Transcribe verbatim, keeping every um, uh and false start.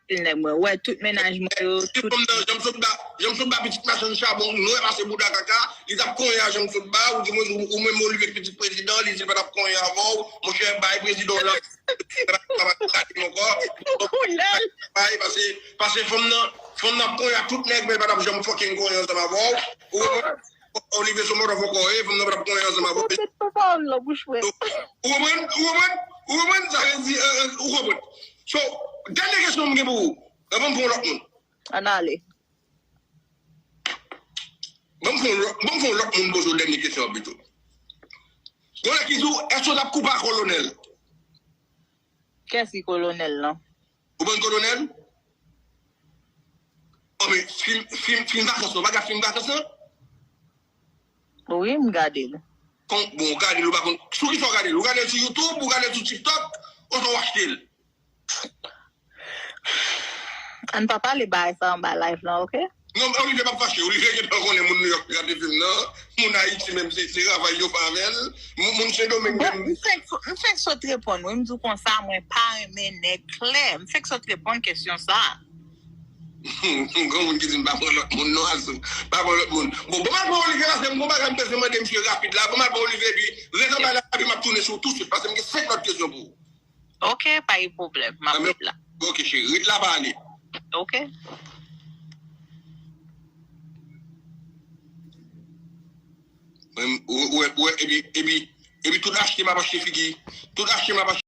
anpil nèg mwen. Wè, tout mennaj mwen yo, tout. Janm sot ba, janm sot ba pitit machann chabon, nwè pase bouda kaka, li t ap konyen a janm sot ba, ou di mwen, ou, ou menm Olivier pitit prezidan, li di l pa t ap konyen avè w, monchè, bay prezidan w lan, ankò. Bay, pase, pase fanm nan, fanm nan ap konyen ak tout nèg, men l pa t ap janm fucking konyen ansanm avè w. Ou konprann? Olivier se yon motherfucker, e, fanm nan pa t ap konyen ansanm avè w. Ou konprann? Ou konprann? Ou konprann? Ou konprann? Sa vle di, euh, euh, ou konprann? So, dènye kesyon m gen pou ou. Ban m pran yon lòt moun. Ann ale. Ban m pran yon lòt, ban m pran yon lòt moun poze w dènye kesyon an pito. Yon nèg ki di w, èske w t ap koupe ak kolonèl? Kiyès ki kolonèl lan? Ou konn kolonèl? Oh, men fim, fim, fim vakans lan, w pa gad fim vakans lan? Wi, m gade l. Kon, bon, w gade l, ou pa konn. Sou ki sa w gade l? Ou gade l sou YouTube, ou gade l sou TikTok, oswa w achte l? Ann pa pale bagay sa anba live lan, oke? Non, Olivier p ap fache. Olivier gentan konnen moun Nouyòk ki gade fim nan. Moun Ayiti menm, se, se travay yo fè avè l. Moun, moun Sendomeng menm. M fèk, m fèk sot reponn, wi. M di w konsa, mwen pa renmen nèg klè. M fèk sot reponn kesyon sa. Gen moun ki di m pa pran lòt moun, non, Azou. Pa pran lòt moun. Bon, bon, m al pran Olivier, paske m gon bagay m bezwen mande misye rapid la. Bon, m al pran Olivier, epi ret anba la, epi m ap tounen sou w tousuit, paske m gen senk lòt kesyon pou ou. Ok, pa gen pwoblèm. M ap ret la. Ok, cheri, ret la, pa ale. Ok. Mwen, ou, ou, ou, epi, epi, epi tout achte m ap achte figi. Tout achte m ap achte